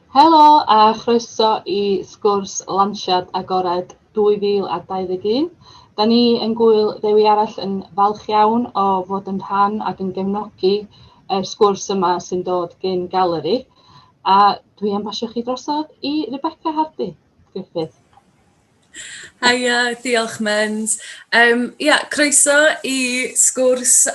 Helo a chroeso i sgwrs lansiad agored 2021. Da ni yn Gŵyl Ddewi Arall yn falch iawn o fod yn rhan ac yn gefnogi y sgwrs yma sy'n dod gyn Galeri. A dwi am basio chi drosodd i Rebecca Hardy Griffith. Haia, diolch Mens. Ia, croeso i sgwrs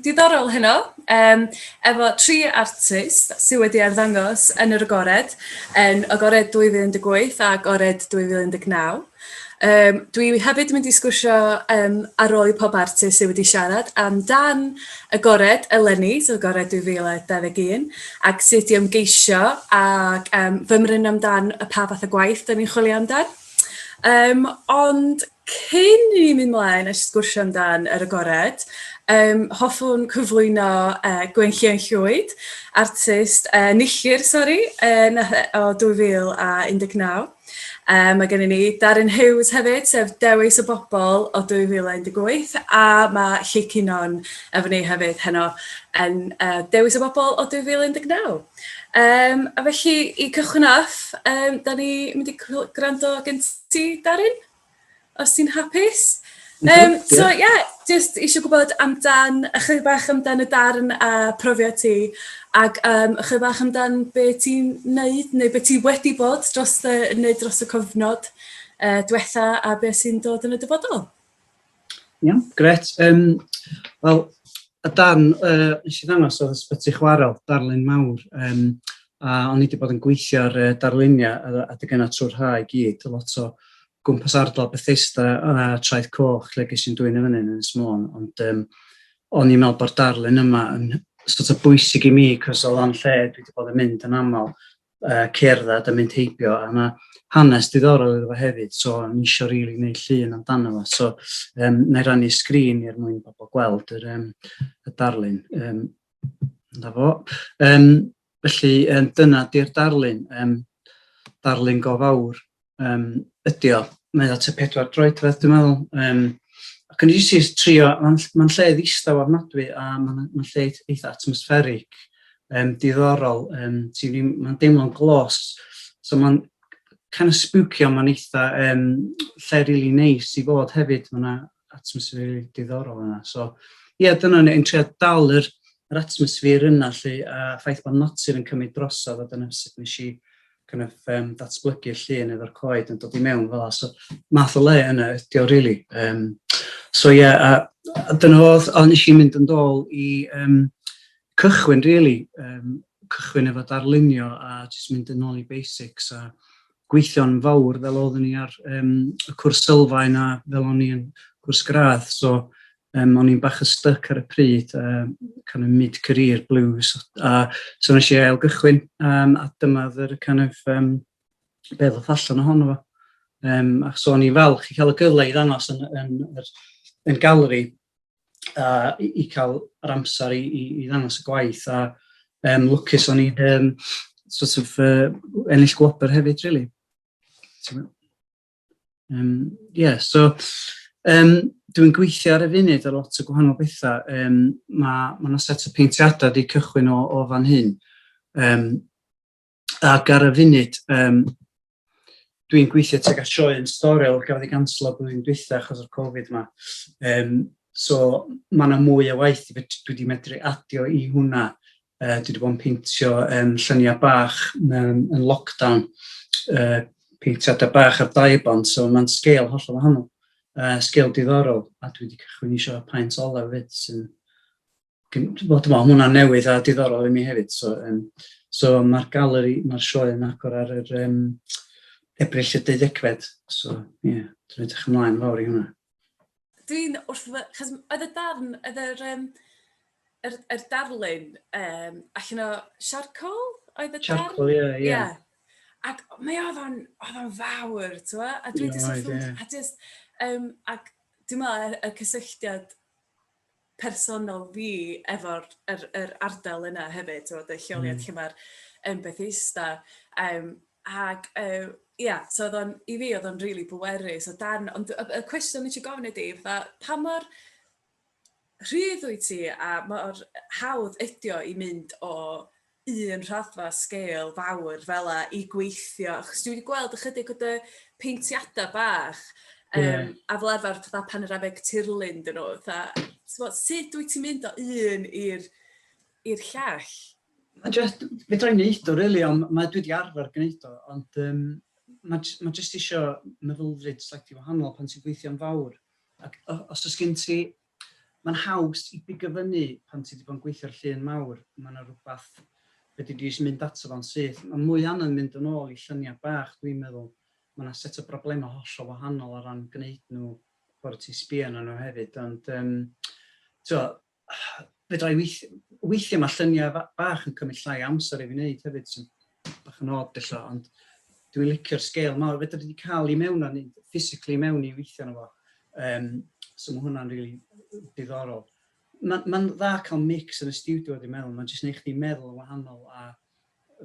diddorol heno efo tri artist sydd wedi arddangos yn yr Agored, yn Agored 2018 a Agored 2019. Dwi hefyd yn mynd i sgwrsio ar ôl i pob artist sydd wedi siarad amdan Agored eleni, so Agored 2021, ac sut i ymgeisio ac fymryn amdan y pa fath o gwaith da ni'n chwilio amdan. Ond cyn i ni mynd mlaen a sgwrsio amdan yr agored, hoffwn cyflwyno Gwenllian Llwyd, artist, enillyr, sori, o 2019. Mae gennym ni Darren Hughes hefyd, sef Dewis y Bobl o 2018, a mae Lleucu Non efo ni hefyd heno yn Dewis y Bobl o 2019. A felly, i cychwyn off, da ni mynd i gwrando gen ti, Darren, os ti'n hapus. So ie, yeah, just eisiau gwybod amdan, ychydig bach amdan y darn a profiad ti, ac ychydig bach amdan be ti'n neud, neu be ti wedi bod dros y, neud dros y cyfnod diwetha a be sy'n dod yn y dyfodol. Iawn, gret. Wel, y darn nes i ddangos oedd Ysbyty Chwarel, darlun mawr, a o'n i wedi bod yn gweithio ar darluniau adeg yna trwy'r ha i gyd, lot o gwmpas ardal Bethesda a Traeth Coch lle ges i'n dwyn i fyny yn Ynys Môn, ond o'n i'n meddwl bod darlun yma yn sort of bwysig i mi, cos oedd o'n lle dwi wedi bod yn mynd yn aml, cerdded a mynd heibio, a mae hanes diddorol iddo fo hefyd, so o'n i eisiau rili really gwneud llun amdano fo, so na i rannu sgrin er mwyn bobl gweld y darlun. Na fo. Felly, dyna di'r darlun, darlun go fawr ydy o. Mae o tua 4 droedfedd, dwi'n meddwl. Ac o'n i jyst trio, mae'n ma lle ddistaw ofnadwy a mae'n ma lle eitha atmospheric, diddorol, mae'n deimlo'n glos, so mae'n kind of spooky ond mae'n eitha lle really neis i fod hefyd, mae yna atmosffer really diddorol yna. So, ie, yeah, dyna ni'n trio dal yr atmosffer yna, lle, a ffaith bod natur yn cymryd drosodd, a dyna sut nes i kind of, datblygu'r llun efo'r coed yn dod i mewn fel 'a. So, math o le yna ydi o, really. So, ie, yeah, a dyna oedd, a nes i mynd yn dôl i cychwyn, really, cychwyn efo darlunio a jyst mynd yn ôl i basics a gweithio'n fawr fel oeddwn i ar y cwrs sylfaen a fel o'n i yn cwrs gradd. So, o'n i'n bach yn stuck ar y pryd, kind of mid-career blues. A so nes i ail gychwyn, a dyma oedd yr kind of, be ddoth allan ohono fo. A so o'n i'n falch i cael y gyfle i ddangos yn galeri a i cael yr amser i ddangos y gwaith a lwcus o'n i'n sort of ennill gwobr hefyd, really. Yeah, so dwi'n gweithio ar y funud ar lot o gwahanol bethau. Mae ma 'na set o peintiadau wedi cychwyn o fan hyn. Ac ar y funud, dwi'n gweithio tuag at sioe yn Storiel gafodd ei ganslo blwyddyn dwytha achos o'r Covid yma. So mae yna mwy o waith dwi wedi medru adio i hwnna. Dwi wedi bod yn peintio lluniau bach yn lockdown, peintiadau bach ar Dibond, so mae'n scale hollol wahanol, scale diddorol, a dwi wedi cychwyn isio paent olew 'fyd sy'n, wel, dwi'n meddwl hwnna'n newydd a diddorol i mi hefyd, so, so mae'r galeri, mae'r sioe yn agor ar yr Ebrill y 12fed, so ie, yeah, dwi'n edrych ymlaen fawr i hwnna. Dwi'n wrth fy... Chos oedd y darn, oedd yr, yr, yr darlun allan o charcoal? Oedd y darn? Charcoal, ie, ie. Yeah. Ac mae oedd o'n fawr, ti'n A dwi jyst wrth yeah. A just, ac dwi'n meddwl y cysylltiad personol fi efo'r yr, yr ardal yna hefyd, ti'n y lleoliad lle mae'r Bethesda. Ac ia, so oedd o'n, i fi oedd o'n rili bwerus o darn, ond y cwestiwn nes i gofyn ydi, fatha, pa mor rhydd wyt ti a mor hawdd ydi o i mynd o un rhaddfa scale fawr fel 'a i gweithio, achos dwi wedi gweld ychydig o dy peintiadau bach, a fel arfer fatha panoramig tirlun 'dyn nhw, fatha, t'mod, sut wyt ti'n mynd o un i'r i'r llall? Mae just, fedra i wneud o really, ond mae dwi wedi arfer gwneud o, ond mae ma jyst isio meddylfryd slightly wahanol pan ti'n gweithio'n fawr. Ac os oes gen ti, mae'n haws i bigo fyny pan ti wedi bod yn gweithio'r llun mawr, mae yna rhywbeth fedri di jyst mynd ato fo'n syth. Mae'n mwy anodd mynd yn ôl i lluniau bach, dwi'n meddwl. Mae yna set o broblemau hollol wahanol o ran gwneud nhw, ffordd ti'n sbio arnyn nhw hefyd, ond t'mo', fedra i weithio, weithiau mae lluniau bach yn cymryd llai amser i fi wneud hefyd, sy'n bach yn odd ella, ond dwi'n licio'r sgêl mawr. Fedra i cael i mewn a physically mewn i weithio arno fo. So mae hwnna'n really diddorol. Mae'n ma dda cael mix yn y studio, dwi'n meddwl. Mae'n jyst neud chdi meddwl yn wahanol a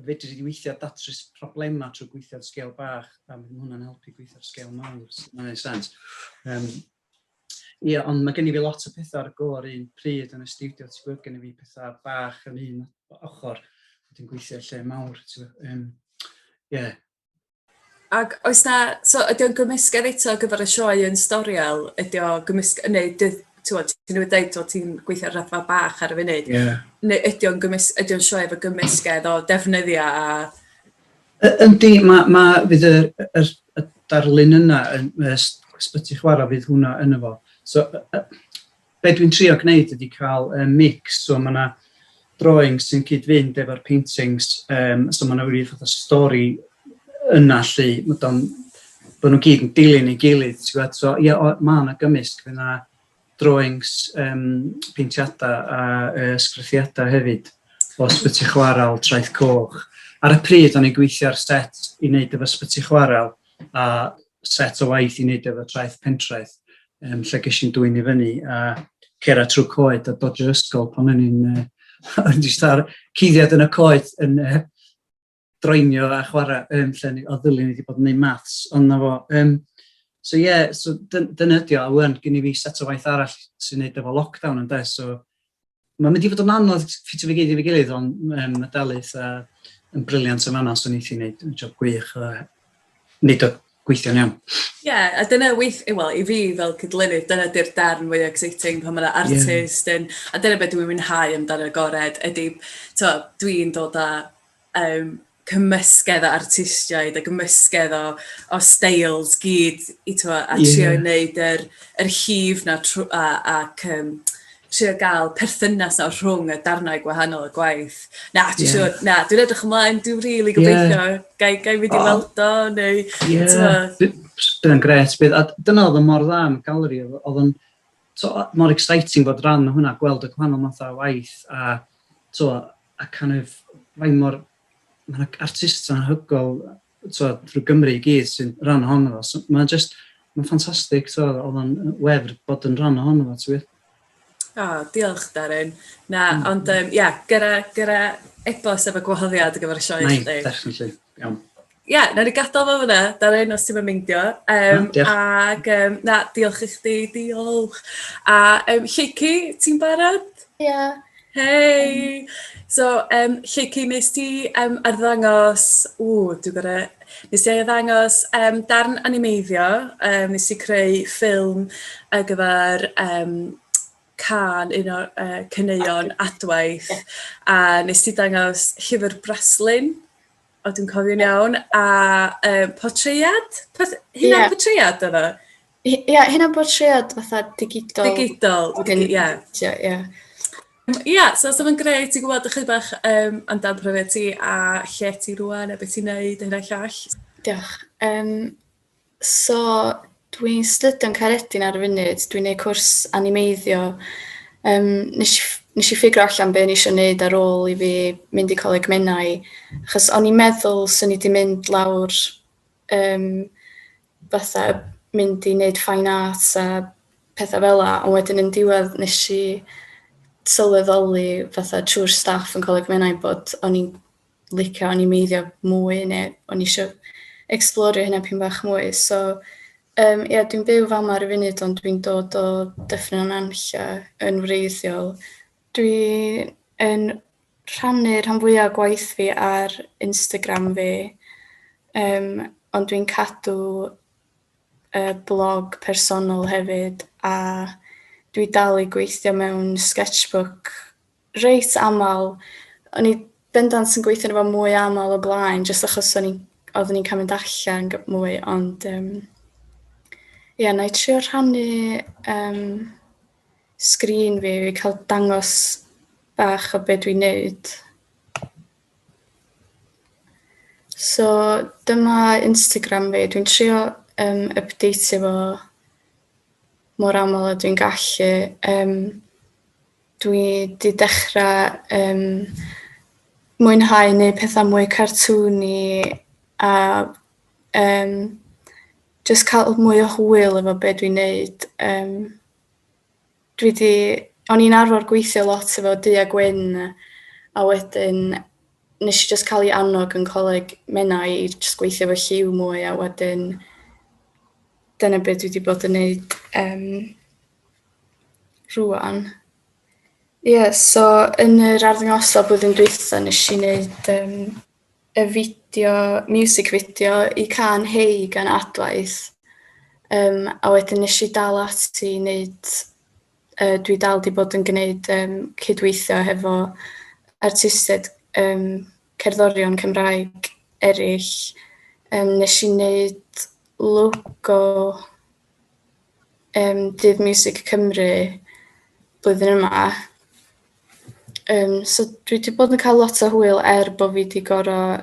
fedri di weithio datrys problemau trwy gweithio ar sgêl bach, a mae hwnna'n helpu gweithio ar sgêl mawr, so mae'n neud sens. Ie, ond mae gen i fi lot o pethau ar y go ar un pryd yn y studio, ti'n gwybod, gen i fi pethau bach yn un ochr, a dwi'n gweithio lle mawr, ti'n gwybod. Yeah. Ac oes na, so ydy o'n gymysgedd eto ar gyfer y sioe yn Storiel? Ydy o gymysg, neu dy, ti'n gwybod, ti'n newydd deud bod ti'n gweithio ar raddfa bach ar y funud. Yeah. Neu ydy o'n gymys, ydy o'n sioe efo gymysgedd o defnyddiau a... Yndi, ma, ma, fydd y, y, y darlun yna yn y ysbyty chwarae, fydd hwnna yno fo. So, be dwi'n trio gwneud ydy cael mix, so mae yna drawings sy'n cyd-fynd efo'r paintings, so mae yna wir fath o stori yna lly, mae o'n, bod nhw gyd yn dilyn ei gilydd, ti'n gwybod? So ie, mae yna gymysg, fydd yna drawings, peintiadau a ysgrythiadau hefyd o Ysbyty Chwarel, Traeth Coch. Ar y pryd o'n i'n gweithio ar set i wneud efo Ysbyty Chwarel a set o waith i wneud efo Traeth Pentraeth, lle ges i'n dwyn i fyny a cerdded trwy coed a dodgio'r ysgol pan o'n i'n o'n i jyst ar cuddiad yn y coed yn droinio a chwarae, lle ni, o ddylun i wedi bod yn neud maths, ond na fo. So ie, yeah, so dyna ydi o, a wan gen i fi set o waith arall sy'n neud efo lockdown ynde, so mae'n mynd i fod yn anodd ffitio fe gyd efo'i gilydd, ond mae Delyth yn brilliant yn fanna, so neith hi wneud job gwych o wneud o gweithio'n iawn. Ie, yeah, a dyna weith, wel, i fi fel cydlynydd, dyna di'r darn fwy exciting pan mae yna artist yn, a dyna beth dwi'n mwynhau amdano agored, ydy, to, dwi'n dod â cymysgedd o artistiaid a gymysgedd o styles gyd i t'mo' a trio neud yr yr llif 'na trw- a ac trio ga'l perthynas 'na rhwng y darnau gwahanol y gwaith. Na dwi'n siŵr, na dwi'n edrych ymlaen, dwi'n rili gobeithio gai gai mynd i weld o neu t'mo'... Bydd o'n grêt bydd, a dyna oedd o mor dda am y galeri, oedd o'n mor exciting bod rhan o hwnna, gweld y gwahanol mathau o waith a t'mo' a kind of faint mor, mae yna artists anhygoel t'mo, drwy Gymru i gyd sy'n rhan ohono fo. So mae'n just, mae'n ffantastig, t'mo, oedd o'n wefr bod yn rhan ohono fo, ti'n gwybod? O, diolch Darren. Na, ond ia, gyra, gyra e-bost efo gwahoddiad ar gyfer y sioe i chdi. Definitely, iawn. Ia, yeah, nawn ni gadael fo fyna, Darren, os ti'n meindio. Na, ac na, diolch i chdi, diolch. A Lleucu, ti'n barod? Ie. Yeah. Hei! So, Lleucu, nes ti arddangos, ww, dwi'n gorau, nes ti arddangos darn animeiddio, nes ti creu ffilm ar gyfer cân un o'r caneuon Adwaith, a nes ti dangos llyfr braslun, o dwi'n cofio'n iawn, a portread? Hunan portread oedd o? Ie, hunan portread fatha digidol. Digidol, ie. Ie. Ie, so so mae'n grêt i gwybod ychydig bach amdan profiad ti a lle ti rŵan a beth ti'n neud a hyn a'r llall. Diolch. So dwi'n stydio'n Caeredin ar y funud. Dwi'n neud cwrs animeiddio. Nes i nes i ffigro allan be o'n i eisiau neud ar ôl i fi mynd i Coleg Menai, achos o'n i'n meddwl 'swn i 'di mynd lawr fatha mynd i wneud fine arts a pethau fel 'na, ond wedyn yn diwedd nes i sylweddoli fatha trwy'r staff yn Coleg Menai bod o'n i'n licio animeiddio mwy neu o'n i isio ecsblorio hynna pyn bach mwy. So ie, dwi'n byw fama ar y funud ond dwi'n dod o Dyffryn Nantlle yn wreiddiol. Dwi yn rhannu rhan fwya o gwaith fi ar Instagram fi, yym, ond dwi'n cadw y blog personol hefyd a dwi dal i gweithio mewn sketchbook reit aml. O'n i bendant yn gweithio arno fo mwy aml o blaen jyst achos o'n i oeddwn i'n cael mynd allan mwy ond yym ia wna i trio rhannu yym sgrin fi i cael dangos bach o be dwi'n neud. So dyma Instagram fi. Dwi'n trio yym ypdeitio fo mor aml â dwi'n gallu. Yym dwi 'di dechrau yym mwynhau neud pethau mwy cartŵni a yym jyst cael mwy o hwyl efo be dwi'n neud. Yym dwi 'di... O'n i'n arfer gweithio lot efo du a gwyn a wedyn wnes i jyst cael ei annog yn Coleg Menai i jyst gweithio efo lliw mwy a wedyn dyna be dwi 'di bod yn neud yym rŵan. Ie, so yn yr arddangosfa blwyddyn dwytha wnes i wneud yym y fideo, music video i cân Hei gan Adwaith. Yym a wedyn wnes i dal ati i wneud, yy dwi dal 'di bod yn gwneud yym cydweithio hefo artistiaid yym cerddorion Cymraeg eraill. Yym wnes i wneud logo yym Dydd Miwsig Cymru blwyddyn yma. Yym so dwi 'di bod yn cael lot o hwyl er bo' fi 'di gor'o'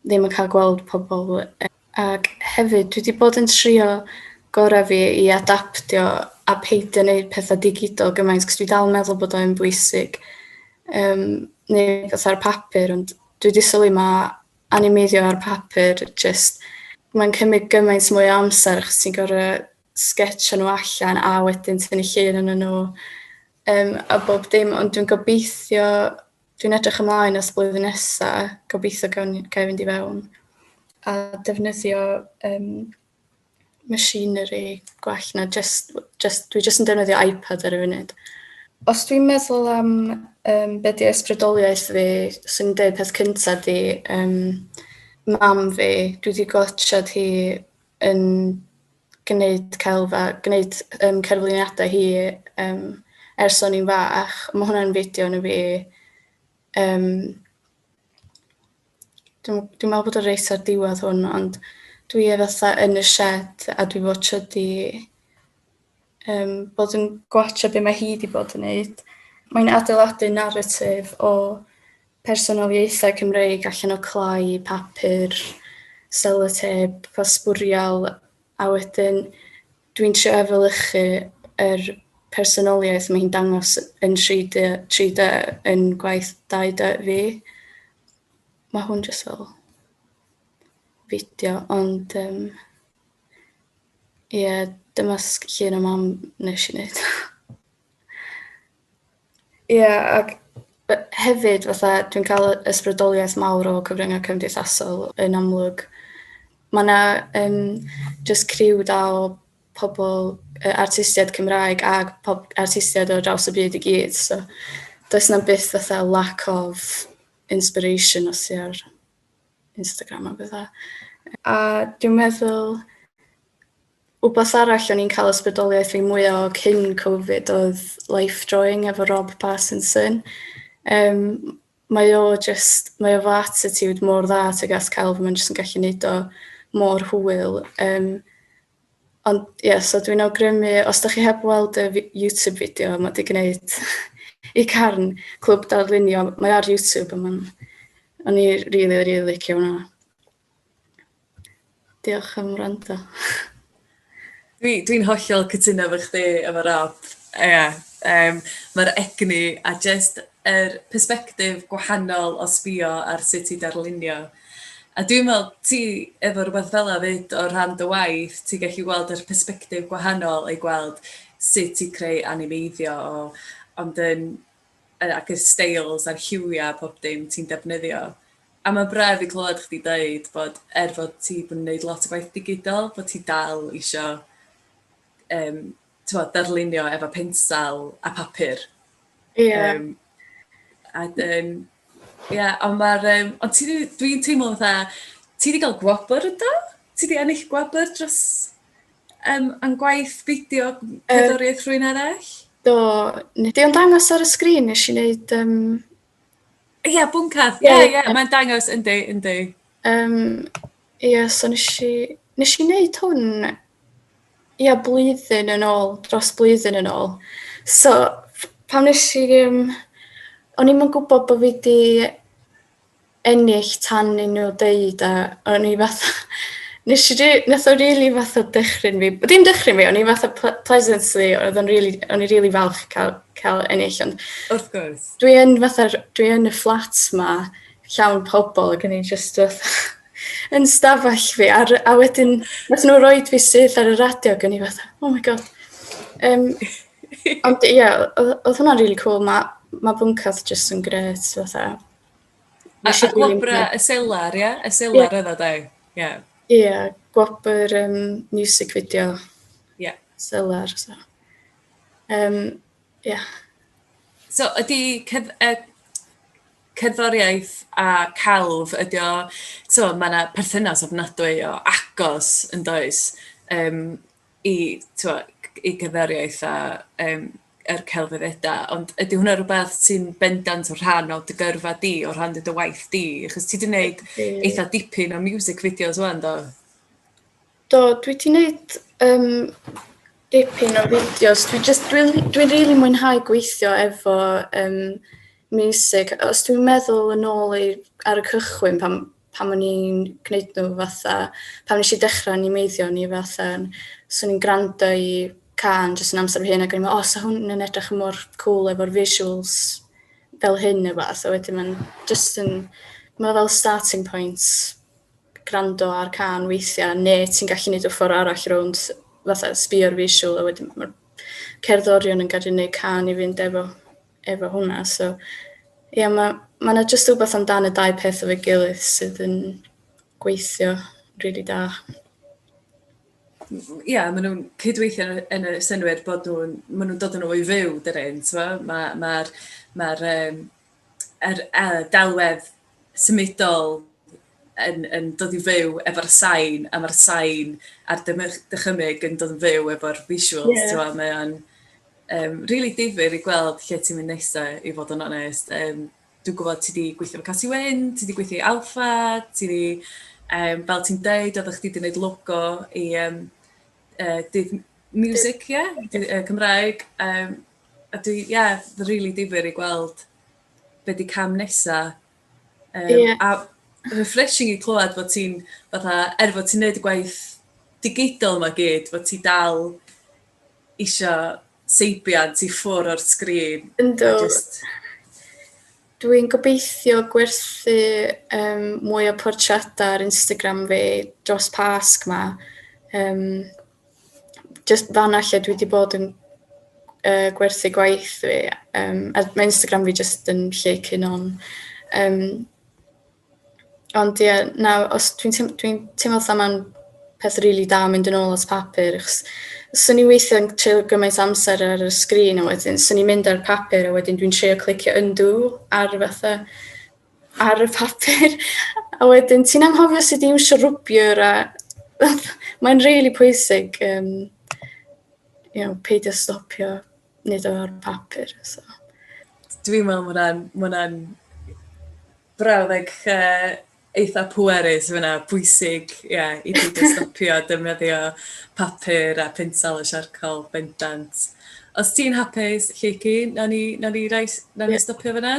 ddim yn cael gweld pobl ac hefyd dwi 'di bod yn trio gorau fi i adaptio a peidio neud petha digidol gymaint 'cos dwi dal yn meddwl bod o'n bwysig yym neud petha ar papur ond dwi 'di sylwi ma' animeiddio ar papur jyst mae'n cymryd gymaint mwy o amser achos ti'n gor'o' sgetsio nhw allan a wedyn tynnu llun arnyn nhw yym a bob dim ond dwi'n gobeithio dwi'n edrych ymlaen at blwyddyn nesa gobeithio gawn ni ga i fynd i fewn a defnyddio yym machinery gwell na jyst jyst dwi jyst yn defnyddio iPad ar y funud. Os dwi'n meddwl am yym be' 'di ysbrydoliaeth fi, 'swn i'n deud peth cynta 'di yym mam fi. Dwi 'di gwatsiad hi yn gneud celf a gneud yym cerfluniadau hi yym ers o'n i'n fach. Ma' hwnna'n fideo arno fi. Yym dwi'n meddwl bod o reit ar diwedd hwn ond dwi fatha yn y shed a dwi watsiad hi yym bod yn gwatsio be' mae hi 'di bod yn neud. Mae'n adeiladu naratif o personoliaethau Cymreig allan o clai, papur, selotêp a sbwriel a wedyn dwi'n trio efelychu yr personoliaeth mae hi'n dangos yn 3D 3D yn gwaith 2D fi. Mae hwn jyst fel fideo ond yym ie dyma llun o mam wnes i wneud. Ie ac hefyd fatha dwi'n cael ysbrydoliaeth mawr o cyfryngau cymdeithasol yn amlwg. Ma' 'na yym jyst criw da o pobl yy artistiaid Cymraeg ag artistiaid o draws y byd i gyd so does 'na'm byth fatha lack of inspiration os ti ar Instagram a petha. A dwi'n meddwl wbath arall o'n i'n cael ysbrydoliaeth fi mwya o cyn Covid oedd life drawing efo Rob Parkinson. Yym mae o jyst mae o efo attitude mor dda tuag at celf, mae'n jyst yn gallu neud o mor hwyl. Yym ond ie, so dwi'n awgrymu os dach chi heb weld y YouTube fideo ma' 'di gneud i carn Clwb Darlunio, mae ar YouTube a ma'n o'n i rili rili licio hwnna. Diolch am wrando. Dwi'n hollol cytuno efo chdi efo Rob. Ie, yym ma'r egni a jyst yr persbectif gwahanol o sbïo ar sut i darlunio. A dwi'n meddwl ti efo rywbeth fel 'na 'fyd o rhan dy waith, ti'n gallu gweld yr persbectif gwahanol i gweld sut i creu animeiddio o, ond yn yy ac y steils a'r lliwiau a pob dim ti'n defnyddio. A mae'n braf i clywed chdi deud bod er fod ti bod yn wneud lot o gwaith digidol, bod ti dal isio yym tibod darlunio efo pensel a papur. Ie. Yym. A 'dyn ia, ond ma'r yym ond ti 'di dwi'n teimlo fatha ti 'di gael gwobr yndo? Ti 'di ennill gwobr dros yym am gwaith fideo cerddoriaeth rhywun arall? Do, 'di o'n dangos ar y sgrin? Nes i wneud yym... Ia, Bwncath, ie ie, mae'n dangos, yndi, yndi. Ia, so nes i nes i wneud hwn ia blwyddyn yn ôl, dros blwyddyn yn ôl. So pan nes i yym o'n i'm yn gwybod bod fi 'di ennill tan i nhw deud a o'n i fatha nes i ri- nath o rili fatha dychryn fi, dim dychryn fi, o'n i fatha pleasantly, oedd o'n rili, o'n i rili falch cael, cael ennill, ond Wrth gwrs. Dwi yn fatha, dwi yn y fflat 'ma llawn pobl ac o'n i jyst fatha yn stafell fi ar, a wedyn nath nhw roid fi syth ar y radio ac o'n i fatha, oh my god. Ond ie, yeah, oedd hwnna'n really cool. Mae ma Bwncath jyst yn grêt fatha. A, a gwobra y selar, ie? Y selar yeah. oedd o, de? Ie. Ie, gwobr music video. Ie. Yeah. Selar, so. Yeah. So ydy cerdd- cerddoriaeth a celf, ydy o... Tibod, mae 'na perthynas ofnadwy o agos yn does, i tibod, i gerddoriaeth a yr celfyddydau, ond ydy hwnna rywbeth sy'n bendant o rhan o dy gyrfa di, o rhan o dy waith di? Achos ti 'di wneud eitha dipyn o music videos 'wan do? Do, dwi 'di wneud dipyn o fideos. Dwi jyst, dwi'n dwi rili mwynhau gweithio efo miwsig. Os dwi'n meddwl yn ôl i ar y cychwyn pan pan o'n i'n gwneud nhw fatha, pan wnes i dechrau animeiddio, o'n i fatha, 'swn i'n gwrando i cân jyst yn amser fy hun ac o'n i'n meddwl, o, 'sa hwn yn edrych yn mor cŵl efo'r visuals fel hyn neu wbath. A wedyn mae'n jyst yn, mae fel starting point gwrando ar cân weithiau, neu ti'n gallu neud o ffordd arall rownd, fatha sbio ar visual a wedyn mae'r cerddorion yn gallu neud cân i fynd efo, efo hwnna. So ie, yeah, mae ma 'na jyst rhywbeth amdan y dau peth efo'i gilydd sydd yn gweithio rili da. Ie, yeah, maen nhw'n cydweithio yn y, yn y synnwyr bod nhw'n, maen nhw'n dod yn ôl i fyw, dydyn, t'mo'? Mae'r ma, ma um, yr delwedd symudol yn yn dod i fyw efo'r sain, a ma'r sain a'r dychymyg yn dod yn fyw efo'r visuals... Ie. ...t'mo' mae o'n yym rili difyr i gweld lle ti'n mynd nesa i fod yn onest. Dwi'n gwybod ti 'di gweithio efo Casi Wyn, ti 'di gweithio i Alffa, ti 'di yym fel ti'n deud oeddach chdi 'di wneud logo i yym Dydd Miwsig ie? Dydd Cymraeg yym a dwi ie rili difyr i gweld be 'di cam nesa. Yym a refreshing i clywed bod ti'n fatha, er fod ti'n neud y gwaith digidol 'ma gyd, fod ti dal isio seibiant i ffwr' o'r sgrin. Yndw. A jyst... Dwi'n gobeithio gwerthu yym mwy o portreadau ar Instagram fi dros Pasg 'ma. Jyst fan'na lle dwi 'di bod yn gwerthu gwaith fi. A ma' Instagram fi jyst yn Lleucu Non. Ond ie, na, os dwi'n teim- dwi'n teimlo fatha ma'n peth rili da mynd yn ôl at papur, achos 'swn i weithiau'n treulio gymaint o amser ar y sgrin a wedyn 'swn i'n mynd ar papur a wedyn dwi'n trio clicio undo ar fatha ar y papur a wedyn ti'n anghofio sut i iwsio rwbiwr a mae'n rili pwysig peidio stopio wneud o ar papur. So. Dwi'n meddwl ma' hwnna'n ma' hwnna'n brawddeg eitha pwerus fan'na, pwysig, ie, i beidio stopio defnyddio papur a pensel a siarcol, bendant. Os ti'n hapus, Lleucu, wnawn ni wnawn ni roi wnawn ni stopio fan'na?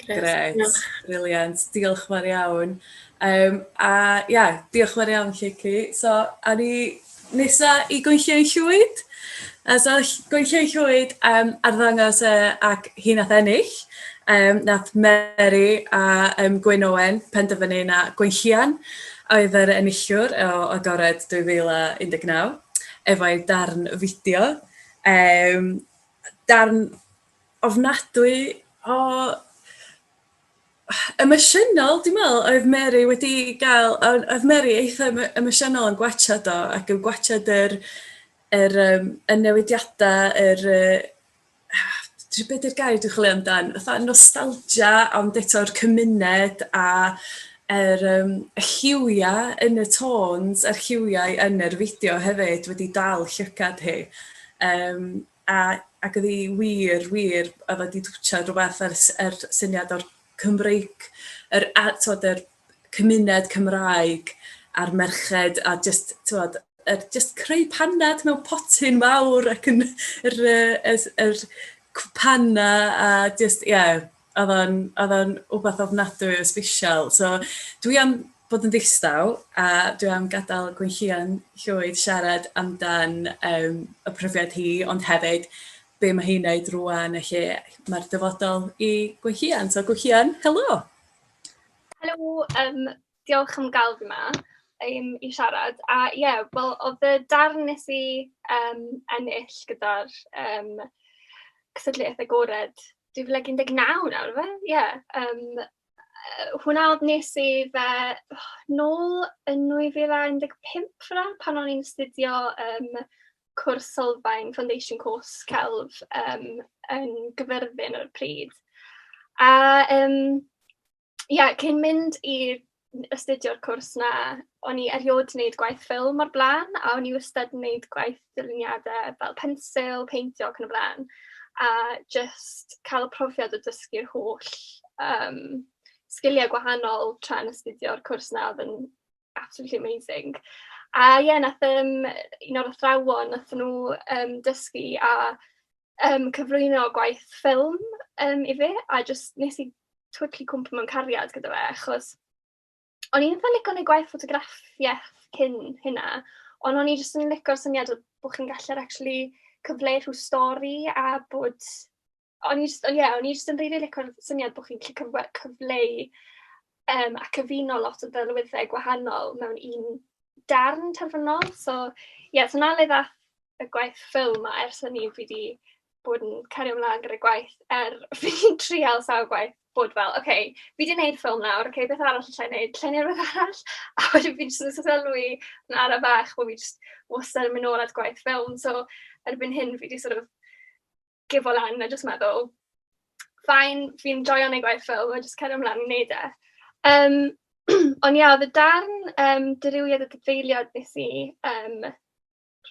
Grêt. Grêt, brilliant, diolch yn fawr iawn. A ia, diolch yn fawr iawn Lleucu. So, awn ni nesa i Gwenllian Llwyd. A so Gwenllian Llwyd arddangos ac hi nath ennill. Nath Mary a Gwyn Owen penderfynu na Gwenllian oedd yr enillwr o Agored 2019 efo'i darn fideo. Darn ofnadwy o emosiynol, dwi'n meddwl, oedd Mary wedi gael... Oedd Mary eitha emosiynol yn gwatsiad o ac yn gwatsiad yr, yr, y newidiadau, yr... Dwi, be 'di'r gair dwi'n chwilio amdan? Fatha nostalgia, ond eto'r cymuned a yr y lliwiau yn y tones a'r lliwiau yn yr fideo hefyd wedi dal llygad hi. Yym a ac oedd hi wir, wir, oedd o 'di twtsio rywbeth ar yr syniad o'r Cymreig, yr a timod yr cymuned Cymraeg a'r merched a jyst timod yr jyst creu paned mewn potyn mawr ac yn yr yy y yr cwpanau a jyst ie, oedd o'n oedd o'n wbath ofnadwy o sbesial. So dwi am bod yn ddistaw a dwi am gadael Gwenllian Llwyd siarad amdan yym y profiad hi, ond hefyd be mae hi'n wneud rŵan a lle mae'r dyfodol i Gwenllian. So Gwenllian, helo! Helo, diolch am gael fi 'ma i siarad. A ie, yeah, wel, oedd y darn nes i ennill gyda'r cystadleuaeth agored 2019 nawr, fe? Ie. Yeah, hwnna oedd nes i fe nôl yn 2015 fyna, pan o'n i'n astudio cwrs sylfaen, foundation course celf yn Gyfyrddin ar y pryd. A ie, cyn mynd i astudio'r cwrs 'na, o'n i erioed 'di wneud gwaith ffilm o'r blaen, a o'n i wastad yn wneud gwaith dyluniadau fel pensil, peintio ac yn y blaen. A jyst cael y profiad o dysgu'r holl sgiliau gwahanol tra'n astudio'r cwrs 'na oedd yn absolutely amazing. A ie, nath un o'r athrawon, nath nhw dysgu a cyflwyno gwaith ffilm i fi, a jyst nes i totally cwmpo mewn cariad gyda fe, achos o'n i'n eitha licio wneud gwaith ffotograffiaeth cyn hynna, ond o'n i jyst yn licio'r syniad o bod chi'n gallu actually cyfleu rhyw stori a bod... O'n i jyst, ie, o'n i jyst yn rili licio'r syniad bod chi'n gallu cyfleu a cyfuno lot o ddelweddau gwahanol mewn un darn terfynol. So ie, so 'na le ddaeth y gwaith ffilm, a ers hynny fi 'di bod yn cario ymlaen gyda gwaith, er fi'n trial sawl gwaith bod fel, "OK, fi 'di wneud ffilm nawr, OK, beth arall alla i wneud? Alla i wneud rhywbeth arall?" A wedyn fi jyst yn sylwi yn ara bach bod fi jyst wastad yn mynd nôl at gwaith ffilm. So erbyn hyn fi 'di sort of gifo lan a jyst meddwl, "Fine, fi'n joio wneud gwaith ffilm a jyst cario ymlaen i wneud e." Ond ie, oedd y darn dirywiad y dadfeiliad nes i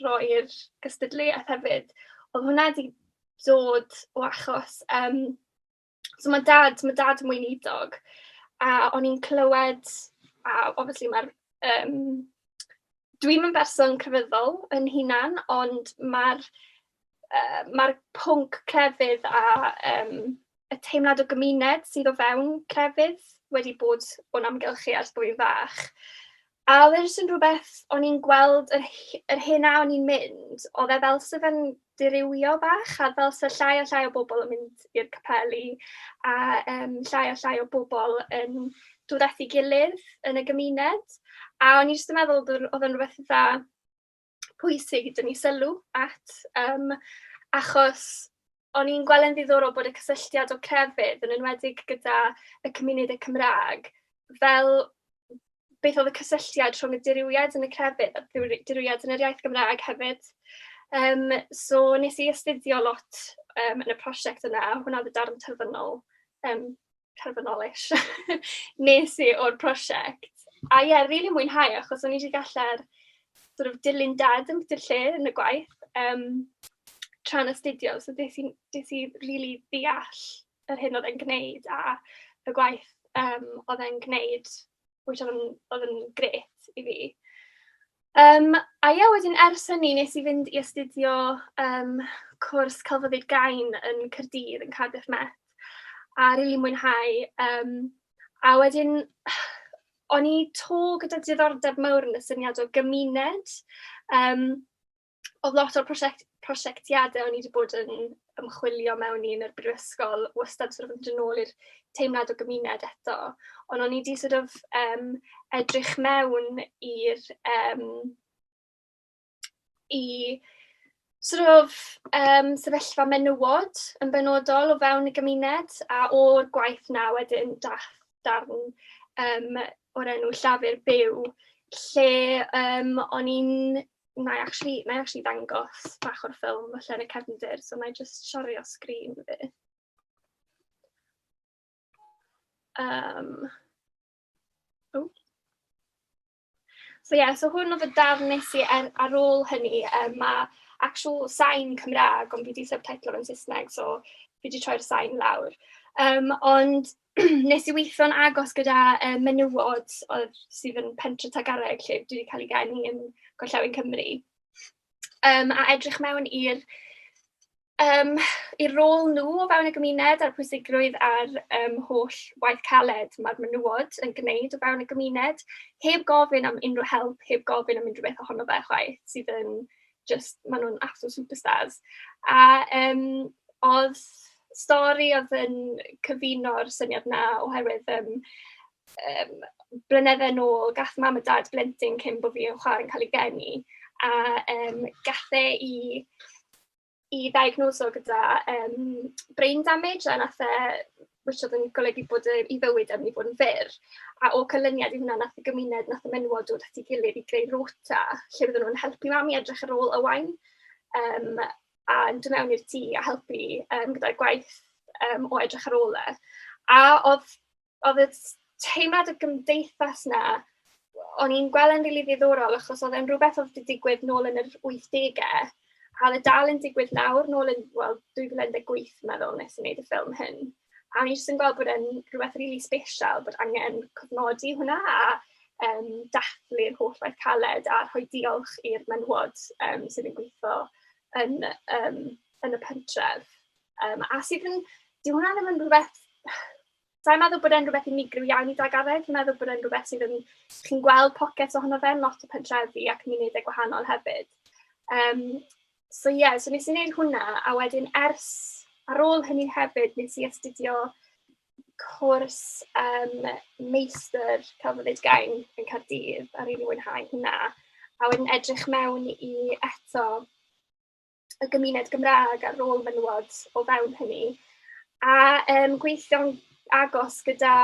roi'r gystadleuaeth hefyd, oedd hwnna 'di dod o achos... so ma' dad yn weinidog, a o'n i'n clywed, a obviously mae'r... dwi'm yn berson crefyddol yn hunan, ond mae'r pwnc crefydd a y teimlad o gymuned sydd o fewn crefydd wedi bod o'n amgylch i ers bod fi'n fach. A oedd e jyst yn rhywbeth o'n i'n gweld yr hyn a o'n i'n mynd, oedd e fel 'sa fe'n dirywio bach, a fel 'sa llai a llai o bobl yn mynd i'r capeli, a llai a llai o bobl yn dod at ei gilydd yn y gymuned. A o'n i jyst yn meddwl oedd o'n rhywbeth eitha pwysig i dynnu sylw at, achos o'n i'n gweld yn ddiddorol bod y cysylltiad o crefydd, yn enwedig gyda y cymunedau Cymraeg, fel beth oedd y cysylltiad rhwng y dirywiad yn y crefydd a'r dirywiad yn yr iaith Gymraeg hefyd. So nes i astudio lot yn y prosiect yna, a hwnna oedd y darn terfynol, terfynol-ish, nes i o'r prosiect. A ie, rili mwynhau, achos o'n i wedi gallu'r sort of dilyn dad yn bwyty'r lle yn y gwaith tra'n astudio, so des i rili ddeall yr hyn oedd e'n gwneud a y gwaith oedd e'n gwneud, which oedd yn grêt i fi. A ie, wedyn ers hynny nes i fynd i astudio cwrs celfyddyd gain yn Caerdydd, yn Cardiff Met, a rili mwynhau. A wedyn o'n i 'to gyda diddordeb mawr yn y syniad o gymuned. Oedd lot o'r prosiectiadau o'n i wedi bod yn ymchwilio mewn i yn yr brifysgol wastad sort of yn dod nôl i'r teimlad o gymuned eto. Ond o'n i wedi sort of edrych mewn i'r i sort of sefyllfa menywod yn benodol o fewn y gymuned, a o'r gwaith 'na wedyn dath darn o'r enw Llafur Byw, lle o'n i'n Na i actually, na i actually ddangos bach o'r ffilm falle yn y cefndir, so na i just siario sgrin fi. Oh. So ie, yeah, so hwn oedd y darn nes i ar ôl hynny. Mae actual sain Cymraeg, ond fi wedi subtitlo yn Saesneg, so fi wedi troi'r sain lawr. Ond nes i weithio'n agos gyda menywod oedd, sydd yn Pentre Tagareg, lle dwi wedi cael ei geni yn Gorllewin Cymru. A edrych mewn i'r i'r rôl nhw o fewn y gymuned a'r pwysigrwydd a'r holl waith caled mae'r menywod yn gwneud o fewn y gymuned, heb gofyn am unrhyw help, heb gofyn am unrhyw beth ohono fe chwaith, sydd yn just, maen nhw'n absolute superstars. A oedd stori oedd yn cyfuno'r syniad 'na oherwydd blynydde nôl, gath mam a dad blentyn cyn bod fi yn chwarae yn cael ei geni, a gath e i ddiagnoso gyda brain damage, a nath e, which oedd yn golygu bod ei fywyd yn mynd i fod yn fyr. A o canlyniad i hwnna, nath y gymuned, nath y menywod dod at ei gilydd i greu rota, lle fydden nhw'n helpu mam i edrych ar ôl Owain, a yn dod mewn i'r tŷ a helpu gyda'r gwaith o edrych ar ôl e. A oedd y teimlad y gymdeithas 'na, o'n i'n gweld e'n rili ddiddorol, achos oedd e'n rhywbeth oedd wedi digwydd nôl yn yr 80au, a oedd e dal yn digwydd nawr, nôl yn, wel, 2018, meddwl, nes i wneud y ffilm hyn. A o'n i jyst yn gweld bod e'n rhywbeth rili special, bod angen cofnodi hwnna a dathlu'r holl waith caled a rhoi diolch i'r menywod sydd yn gweithio yn y pentref. A sydd yn... dyw hwnna ddim yn rhywbeth... Sa i'n meddwl bod e'n rhywbeth unigryw iawn i Dagareg, fi'n meddwl bod e'n rhywbeth sydd yn... Chi'n gweld pockets ohono fe yn lot o pentrefi a cymunedau gwahanol hefyd. So ie, yeah, so nes i wneud hwnna, a wedyn ers... Ar ôl hynny hefyd, nes i astudio cwrs meistr celfyddyd gain yn Caerdydd, a rili mwynhau hwnna. A wedyn edrych mewn i eto y gymuned Gymraeg a'r rôl menywod o fewn hynny. A gweithio'n agos gyda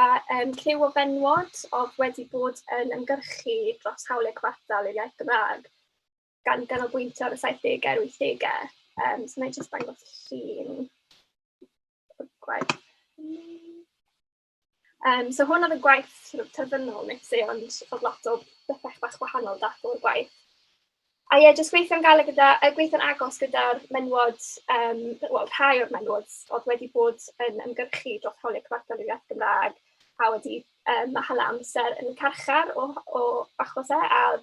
criw o fenywod oedd wedi bod yn ymgyrchu dros hawliau cyfartal i'r iaith Gymraeg, gan ganolbwyntio ar y 70au a'r 80au. So wna i jyst dangos llun o'r gwaith. So hwn oedd y gwaith sort of terfynol nes i, ond oedd lot o bethau bach wahanol dath o'r gwaith. A ie, yeah, jyst gweithio'n galed gyda, gweithio'n agos gyda'r menywod, wel, rhai o'r menywod oedd wedi bod yn ymgyrchu dros hawliau cyfartal i'r iaith Gymraeg a wedi hala amser yn y carchar o achos e, a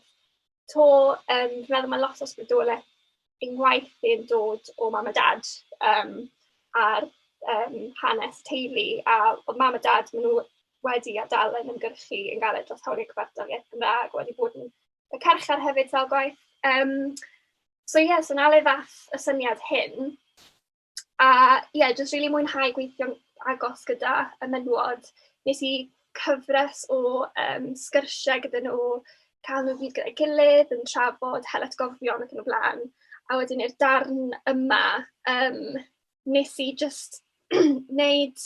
to, fi'n meddwl mae lot o ysbrydoliaeth yng ngwaith i'n dod o mam a dad a'r hanes teulu, a oedd mam a dad, maen nhw wedi a dal yn ymgyrchu yn galed dros hawliau cyfartal iaith Gymraeg, wedi bod yn y carchar hefyd sawl gwaith. So ie, yeah, so 'na le ddath y syniad hyn. A ie, yeah, jyst rili mwynhau gweithio'n agos gyda y menywod. Nes i cyfres o sgyrsiau gyda nhw, cael nhw gyd gyda'i gilydd yn trafod, hel atgofion ac yn y blaen. A wedyn i'r darn yma, nes i jyst wneud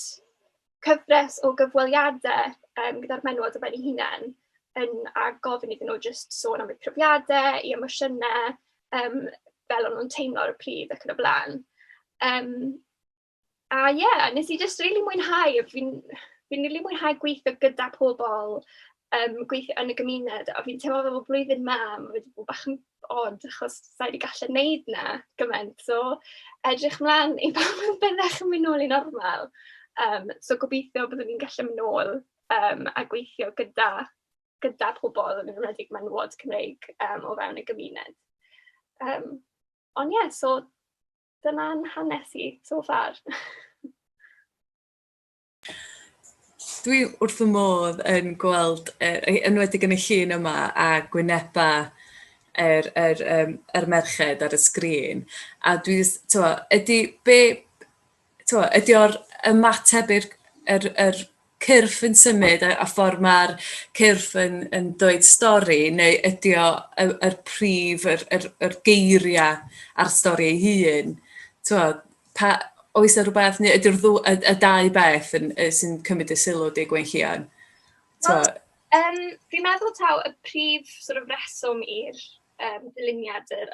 cyfres o gyfweliadau gyda'r menywod ar ben eu hunain yn, a gofyn iddyn nhw jyst sôn am eu profiadau, eu emosiynau, fel o'n nhw'n teimlo ar y pryd ac yn y blaen. A ie, yeah, nes i jyst rili mwynhau, fi'n fi rili mwynhau gweithio gyda pobl, gweithio yn y gymuned, a fi'n teimlo fel bod blwyddyn 'ma, mae wedi bod bach yn od achos sa i wedi gallu wneud 'na gymaint, so edrych mlaen i pan byddech yn mynd nôl i normal. So gobeithio byddwn ni'n gallu mynd nôl a gweithio gyda pobl, yn enwedig menywod Cymreig o fewn y gymuned. Ond ie, yeah, so dyna'n hanes i so far. Dwi wrth fy modd yn gweld, enwedig yn y llun yma, a gwyneba yr merched ar y sgrin. A dwi jyst, t'mo', ydy be t'mo', ydy o'r ymateb i'r yr cyrff yn symud a ffordd mae'r cyrff yn dweud stori, neu ydy o yr prif, yr geiriau a'r stori ei hun? T'mo', pa, oes 'na rywbeth, neu ydy'r y dau beth yn sy'n cymryd y sylw di, Gwenllian? Wel, fi'n meddwl taw y prif sort of reswm i'r dyluniad yr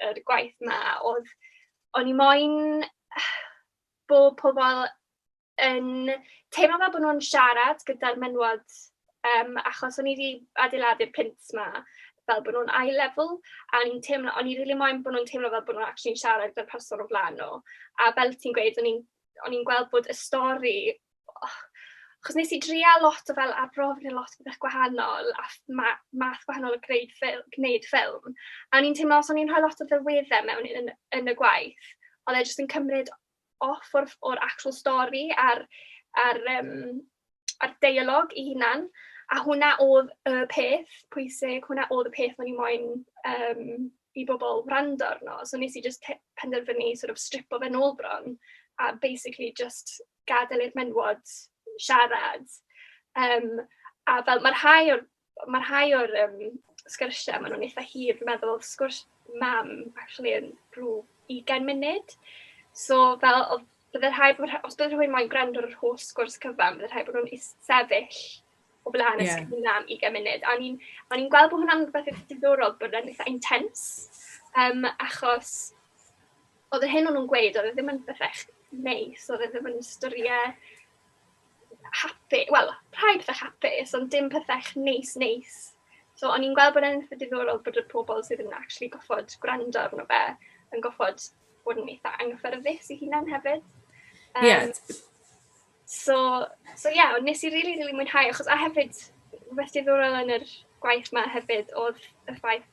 yr gwaith 'ma oedd o'n i moyn bod pobl yn teimlo fel bod nhw'n siarad gyda'r menywod, achos o'n i 'di adeiladu'r plinths 'ma fel bod nhw'n eye level, a o'n i'n teimlo, o'n i rili moyn bod nhw'n teimlo fel bod nhw'n acshyli siarad gyda'r person o flaen nhw. A fel ti'n gweud, o'n i'n o'n i'n gweld bod y stori... Achos wnes i dreial lot o fel arbrofi a lot o bethau gwahanol a math gwahanol o greu ffil-, gwneud ffilm. A o'n i'n teimlo os o'n i'n rhoi lot o ddelweddau mewn yn yn y gwaith, oedd e jyst yn cymryd off o'r o'r actual stori a'r a'r yym a'r deialog ei hunan. A hwnna oedd y peth pwysig, hwnna oedd y peth o'n i moyn i bobl wrando arno. So wnes i jyst penderfynu sort of stripo fe nôl bron a basically jyst gadael i'r menywod siarad. A fel mae rhai o'r ma' rhai o'r sgyrsiau, maen nhw'n eitha hir. Dwi'n meddwl oedd sgwrs mam acshyli yn rhyw 20 munud. So fel oedd, bydde rhaid bod... os bydde rhywun moyn gwrando ar yr holl sgwrs cyfan, bydde rhaid bod nhw'n sefyll o flaen y sgrin am 20 munud. A o'n i'n gweld bod hwnna'n rhywbeth eitha diddorol, bod e'n eitha intense, achos oedd yr hyn o'n nhw'n gweud, oedd e ddim yn bethau neis, oedd e ddim yn storïau hapu-, wel, rhai pethau hapus, ond dim pethau neis neis. So o'n i'n gweld bod e'n eitha diddorol bod y pobl sydd yn actually goffod gwrando arno fe yn goffod bod yn eitha anghyffyrddus eu hunain hefyd. So ie, yeah, nes i rili, rili mwynhau, achos a hefyd, rhywbeth diddorol yn yr gwaith 'ma hefyd oedd y ffaith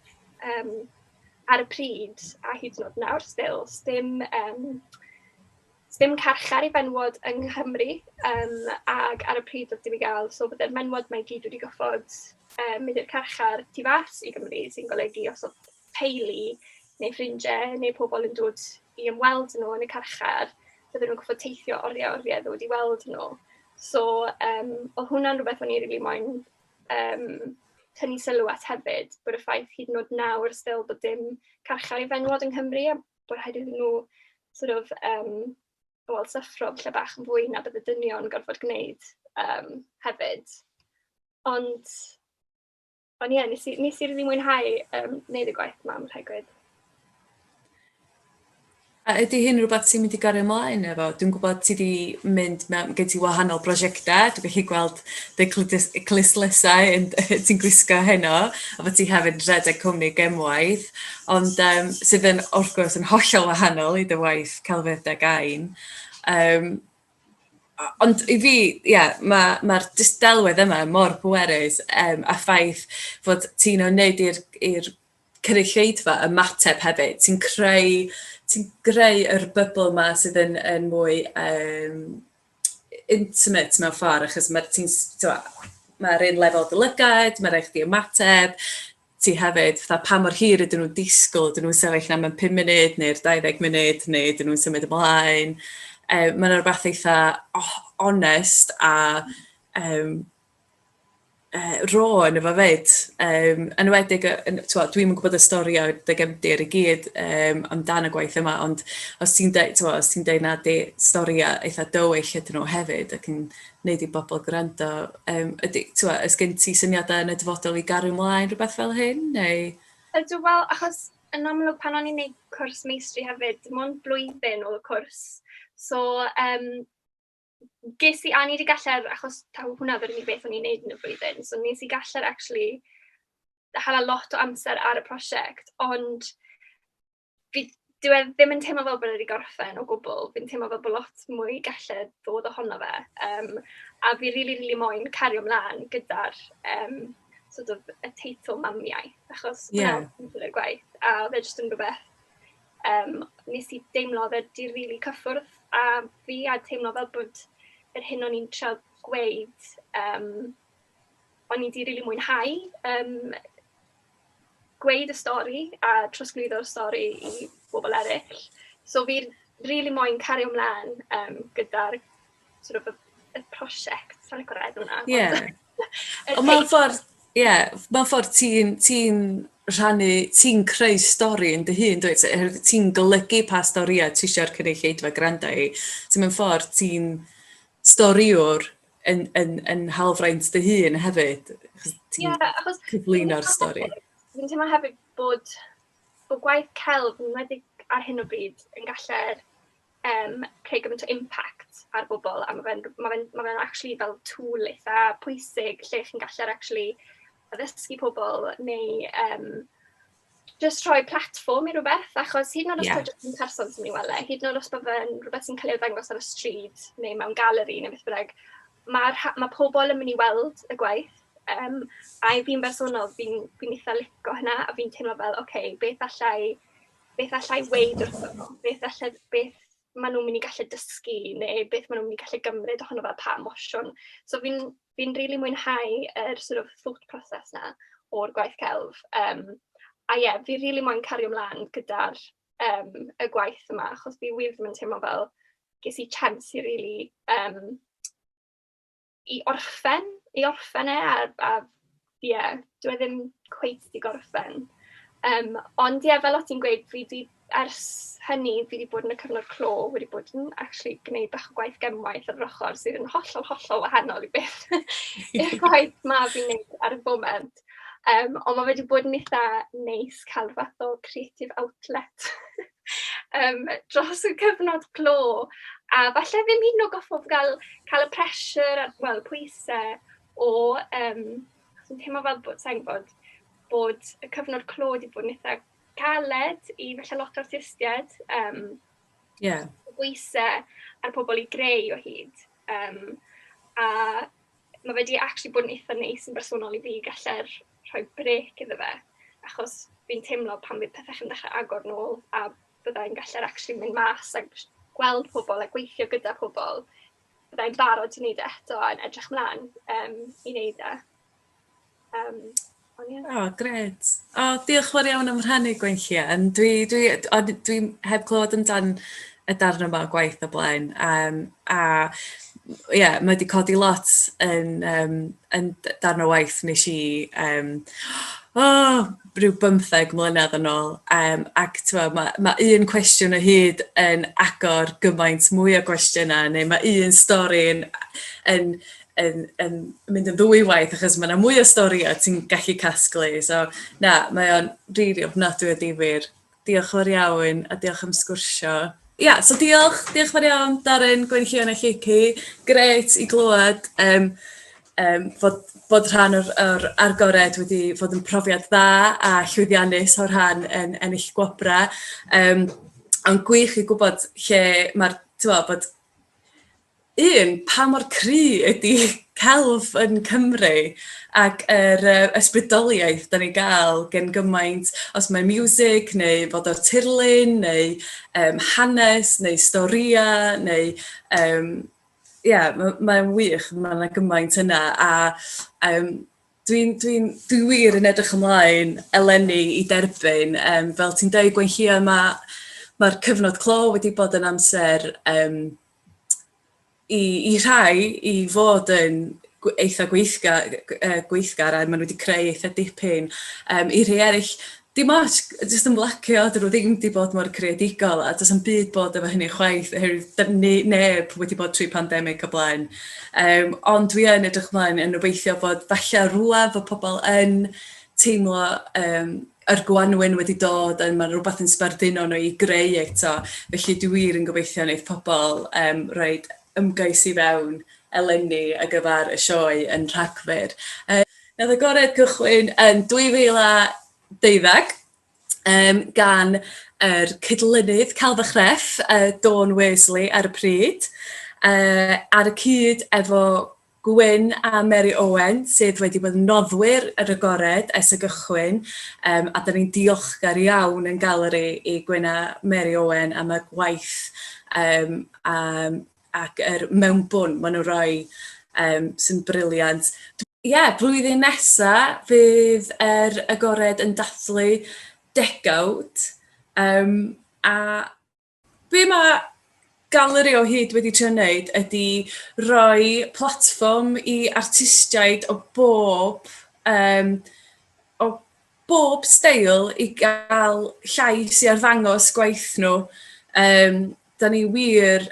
ar y pryd, a hyd yn oed nawr still, sdim sdim carchar i fenywod yng Nghymru, ac ar y pryd oedd dim i gael, so bydde'r menywod 'ma i gyd wedi goffod mynd i'r carchar tu fas i Gymru, sy'n golygu os oedd teulu neu ffrindiau neu pobl yn dod i ymweld nhw yn y carchar, bydden nhw'n gorfod teithio oriau oriau ddod i weld nhw. So oedd hwnna'n rhywbeth o'n i rili moyn tynnu sylw at hefyd, bod y ffaith hyd yn oed nawr still bod dim carchar i fenywod yng Nghymru a bod rhaid iddyn nhw sort of, wel, syffro falle bach yn fwy na bydde dynion gorfod gwneud hefyd. Ond Ond ie, nes i rili mwynhau wneud y gwaith 'ma, mae'n rhaid gweud. A ydy hyn rhywbeth ti'n mynd i gario ymlaen efo? Dwi'n gwybod ti 'di mynd mewn... gen ti wahanol brosiectau, dwi'n gallu gweld dy clustdlysau yn ti'n gwisgo heno, a bod ti hefyd yn rhedeg cwmni gemwaith, ond yym sydd yn, wrth gwrs, yn hollol wahanol i dy waith celfyddydau gain. Ond i fi, ie, ma'r jyst delwedd yma mor bwerus, a ffaith fod ti'n o'n wneud i'r cynulleidfa ymateb hefyd. Ti'n creu ti'n greu yr bubble 'ma sydd yn mwy intimate mewn ffordd, achos ma' ti'n tibod, mae'r un lefel dy lygaid, ma' raid chdi ymateb, ti hefyd, fatha pa mor hir ydyn nhw'n disgwyl, ydyn nhw'n sefyll 'na mewn 5 munud neu'r 20 munud neu ydyn nhw'n symud ymlaen. Ma' 'na rywbeth eitha onest a raw ynddo fo 'fyd. Yn enwedig yn, tibod, dwi'm yn gwybod y storïau dy gefndir i gyd amdan y gwaith yma, ond os ti'n deud, tibod, os ti'n deud na 'di storïau eitha dywyll ydyn nhw hefyd ac yn wneud i bobl gwrando. Ydy, tibod, oes gen ti syniadau yn y dyfodol i gario ymlaen rhywbeth fel hyn, neu...? Ydw, wel, achos yn amlwg pan o'n i'n gwneud cwrs meistri hefyd, dim ond blwyddyn oedd y cwrs. So, ges i, a o'n i 'di gallu'r, achos taw hwnna oedd yr unig beth o'n i'n wneud yn y flwyddyn, so nes i gallu'r actually hala lot o amser ar y prosiect, ond fi, dyw e ddim yn teimlo fel bod e wedi gorffen o gwbl. Fi'n teimlo fel bod lot mwy gallu ddod ohono fe. A fi rili, rili moyn cario ymlaen gyda'r sort of, y teitl mamiaith, achos hwnna oedd y gwaith. A oedd e jyst yn rhywbeth nes i deimlo oedd e 'di rili cyffwrdd â fi, a teimlo fel bod yr hyn o'n i'n trio gweud, o'n i 'di rili mwynhau gweud y stori a trosglwyddo'r stori i bobl eraill. So fi rili moyn cario ymlaen gyda'r sort of, y prosiect, sa'n licio'r enw 'na. Ie. Ond mewn ffordd, ie, mewn ffordd ti'n ti rhannu, ti'n creu stori yn dy hun, dwyt? Oherwydd ti'n golygu pa storïau ti eisiau'r cynulleidfa gwrando i. So mewn ffordd ti'n storïwr yn hawlfraint dy hun hefyd, achos ti'n Ie, achos cyflwyno'r stori. Fi'n teimlo hefyd bod bod gwaith celf yn enwedig ar hyn o bryd yn gallu'r um, creu gymaint o impact ar bobl a mae fe'n ma fe, ma fe actually fel tool eitha pwysig lle chi'n gallu'r actually addysgu pobl neu um, just rhoi platfform i rhywbeth, achos hyd yn oed os yeah. jyst un person sy'n mynd i weld e, hyd yn oed os bod fe'n rhywbeth sy'n cael ei ddangos ar y stryd neu mewn galeri neu beth bynnag, mae, ma pobl yn mynd i weld y gwaith. Um, a i fi'n bersonol, fi'n fi eitha lico hynna, a fi'n teimlo fel, oce, okay, beth allai, beth allai weid wrthyn nhw, beth, allai, beth maen nhw'n mynd i gallu dysgu, neu beth maen nhw'n mynd i gallu gymryd ohono fel pa emosiwn. So fi'n fi rili really mwynhau yr sort of thought process na o'r gwaith celf. Um, a ie, yeah, fi rili really moyn cario ymlaen gyda'r um, y gwaith yma, achos fi wir ddim yn teimlo fel ges i chance i really um, i orffen, i orffen e, a, a ie, yeah, dwi e ddim cweit di gorffen. Um, ond ie, yeah, fel o ti'n gweud, fi di, ers hynny, fi wedi bod yn y cyfnod clo, wedi bod yn actually gwneud bach o gwaith gemwaith ar yr ochr sydd yn hollol, hollol wahanol i beth i'r gwaith ma fi'n gwneud ar y foment. Um, ond mae wedi bod yn eitha neis cael fath o creative outlet um, dros y cyfnod clo. A falle ddim hyd yn oed goffod gael, cael y pressure, wel, pwysau o... Um, achos yn teimlo fel bod, sa'n gwybod, bod y cyfnod clo wedi bod yn eitha galed i falle lot o artistiaid. Um, yeah. Bwysau ar pobl i greu o hyd. Um, a mae fe wedi actually bod yn eitha neis yn bersonol i fi gallu'r rhoi brec iddo fe, achos fi'n teimlo pan fydd pethau chi'n dechrau agor nôl a byddai'n gallu'r actually mynd mas a gweld pobl a gweithio gyda pobl, byddai'n barod i wneud e eto a'n edrych mlaen um, i wneud e. Um, ond ie. O, gret. O, diolch fawr iawn am rhannu Gwenllian. Dwi, dwi, o, dwi heb clywed amdan y darn yma o gwaith o blaen. Um, a ie, yeah, mae wedi codi lot yn, um, yn darn o waith nes i um, oh, rhyw bymtheg mlynedd yn ôl. Um, ac t'mo, mae ma un cwestiwn o hyd yn agor gymaint mwy o gwestiynau, neu mae un stori yn, yn, yn, yn mynd yn ddwy waith achos mae yna mwy o storïau ti'n gallu casglu. So, na, mae o'n rili ofnadwy o difyr. Diolch yn fawr iawn a diolch am sgwrsio. Ia, so diolch, diolch fawr iawn Darren, Gwenllian a Lleucu. Grêt i glywed um, um, fod, bod rhan o'r, or agored wedi fod yn profiad dda a llwyddiannus o'r rhan yn ennill gwobrau. Um, ond gwych i gwybod lle mae'r, ti'n bod Un, pa mor cry ydy celf yn Cymru ac yr yy ysbrydoliaeth 'dan ni'n gael gen gymaint, os mae miwsig neu fod o'r tirlun neu yym hanes neu storïau neu yym ia, mae'n wych, ma' 'na gymaint yna a yym Dwi'n dwi'n dwi wir yn edrych ymlaen eleni i derbyn, yym fel ti'n deud Gwenllian, ma' ma'r cyfnod clo wedi bod yn amser yym i i rhai i fod yn eitha gweithgar yy gweithgar a maen nhw wedi creu eitha dipyn. Yym i rhai eraill, dim ots, jyst ymlacio, 'dyn nhw ddim 'di bod mor creadigol a does na'm byd bod efo hynny chwaith oherwydd 'dan ni neb wedi bod trwy pandemig o blaen. Yym ond dwi yn edrych ymlaen yn obeithio bod falle rŵan fod pobl yn teimlo yym yr gwanwyn wedi dod a ma' rywbeth yn sbarduno nhw i greu eto. Felly dwi wir yn gobeithio wneith pobl yym roid ymgais i fewn eleni ar gyfer y sioe yn Rhagfyr. Yy Nath Agored gychwyn yn 2012 um, gan yr cydlynydd Celf a Chrefft, Dawn Worsley ar y pryd, ar y cyd efo Gwyn a Mary Owen, sydd wedi bod yn noddwyr yr Agored ers y gychwyn, um, a da ni'n diolchgar iawn yn galeri i Gwyn a Mary Owen am y gwaith um, um, ac yr mewnbwn maen nhw'n rhoi um, sy'n briliant. Ie, blwyddyn nesa fydd yr Agored yn dathlu degawd, yym a be ma' Galeri o hyd wedi trio wneud ydy rhoi platfform i artistiaid o bob yym o bob steil i gael llais i arddangos gwaith nhw. Yym dan ni wir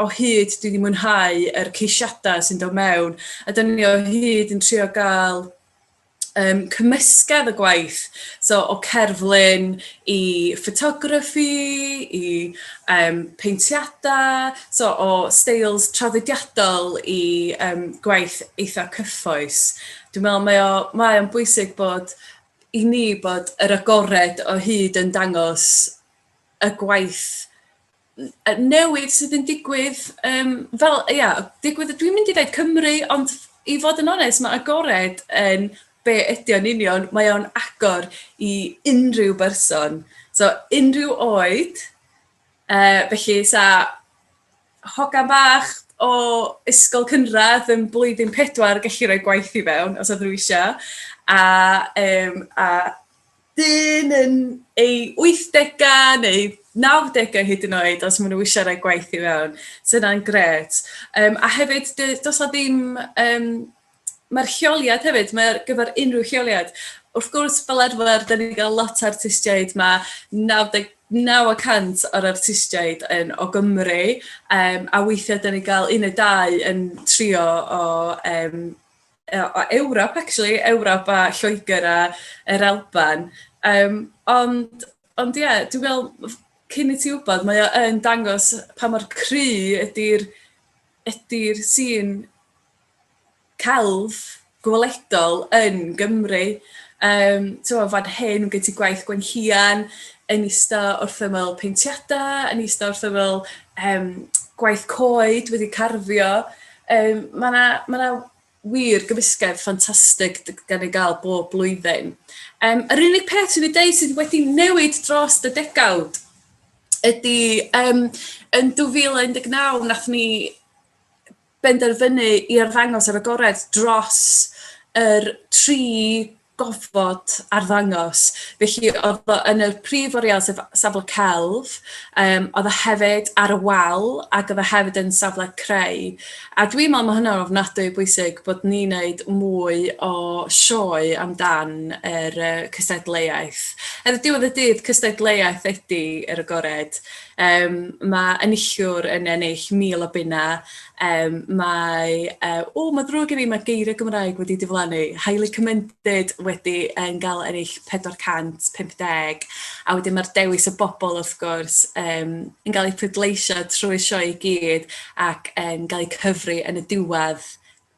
o hyd dwi 'di mwynhau yr ceisiadau sy'n dod mewn, a dan ni o hyd yn trio gael um, cymysgedd y gwaith, so o cerflun i photography, i um, peintiadau, so o steils traddodiadol i um, gwaith eitha cyffoes. Dwi'n meddwl mae o, mae o'n bwysig bod i ni bod yr agored o hyd yn dangos y gwaith newydd sydd yn digwydd, um, fel, ia, digwydd, dwi'n mynd i ddeud Cymru, ond i fod yn onest, mae agored yn be ydy o'n union, mae o'n agor i unrhyw berson. So, unrhyw oed, felly sa hogan bach o ysgol cynradd yn blwyddyn 4 gallu rhoi gwaith i fewn, os oedd nhw eisiau, a, um, a dyn yn ei 80au neu 90au hyd yn oed os maen nhw eisiau rhoi gwaith i fewn. So hynna'n grêt. Um, a hefyd, does na ddim... Um, mae'r lleoliad hefyd, mae ar gyfer unrhyw lleoliad. Wrth gwrs, fel arfer, da ni'n cael lot o artistiaid, mae 99% o'r artistiaid yn o Gymru, um, a weithiau da ni'n cael un neu dau yn trio o um, o Ewrop actually, Ewrop a Lloegr a yr Alban. Um, ond, ond ie, yeah, dwi'n meddwl, cyn i ti wybod, mae o yn dangos pa mor cry ydy'r ydy sîn celf gweledol yn Gymru. Um, ti'n fan hyn, gen ti gwaith Gwenllian yn ista wrth ymyl peintiadau, yn ista wrth ymyl um, gwaith coed wedi carfio. Um, mae yna ma 'na wir gymysgedd ffantastig gan ei gael bob blwyddyn. Um, yr unig peth sy'n ei dweud sydd wedi newid dros y degawd ydy um, yn 2019 nath ni benderfynu i arddangos ar agored dros yr tri gofod arddangos. Felly oedd o yn y prif oriel sef safle celf, um, oedd o hefyd ar y wal ac oedd o hefyd yn safle creu. A dwi'n meddwl mae hynna'n ofnadwy bwysig bod ni'n neud mwy o sioe amdan yr uh, cystadleuaeth. Er y diwedd y dydd, cystadleuaeth ydy yr agored. Um, mae enillwr yn ennill 1,000 o bunnau. Um, mae, uh, o, mae ddrwg i fi, mae geiriau Gymraeg wedi diflannu. Highly commended wedi yn gael ennill 450. A wedyn mae'r dewis o bobl, wrth gwrs, um, yn cael eu pleidleisio trwy sioe i gyd ac yn cael eu cyfri yn y diwedd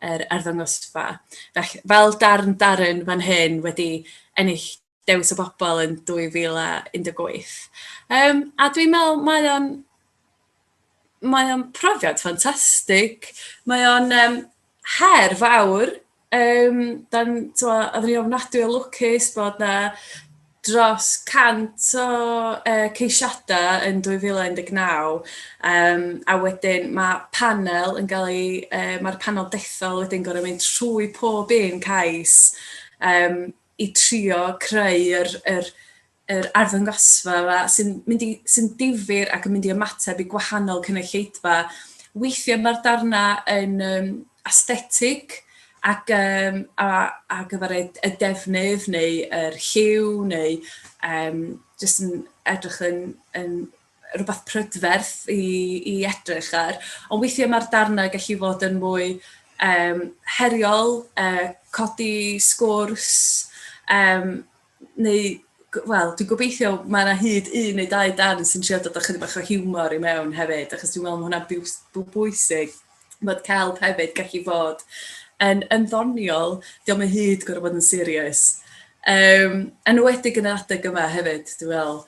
yr arddangosfa. Felly, fel darn Darren fan hyn wedi ennill dewis o bobl yn 2018. Um, a dwi'n meddwl mae o'n mae o'n profiad ffantastig. Mae o'n um, her fawr. Um, dan, twa, oedden ni ofnadwy o lwcus bod na dros 100 o uh, ceisiadau yn 2019 um, a wedyn mae panel yn cael ei, uh, mae'r panel dethol wedyn gorau mynd trwy pob un cais um, i trio creu yr yr yr arddangosfa 'ma sy'n mynd i sy'n difyr ac yn mynd i ymateb i gwahanol cynulleidfa. Weithiau mae'r darnau yn yym aesthetic ac yym a ar gyfer y y defnydd neu yr lliw neu yym jyst yn edrych yn yn rywbeth prydferth i i edrych ar. Ond weithiau mae'r darnau gallu fod yn mwy yym heriol, yy codi sgwrs, yym neu wel, dwi'n gobeithio mae 'na hyd un neu dau darn sy'n trio dod â chydig bach o hiwmor i mewn hefyd, achos dwi'n meddwl ma' hwnna'n biws- bwysig bod celf hefyd gallu fod yn yn ddoniol, 'di o'm o hyd gorfod bod yn serious. Yym, enwedig yn yr adeg yma hefyd, dwi'n meddwl.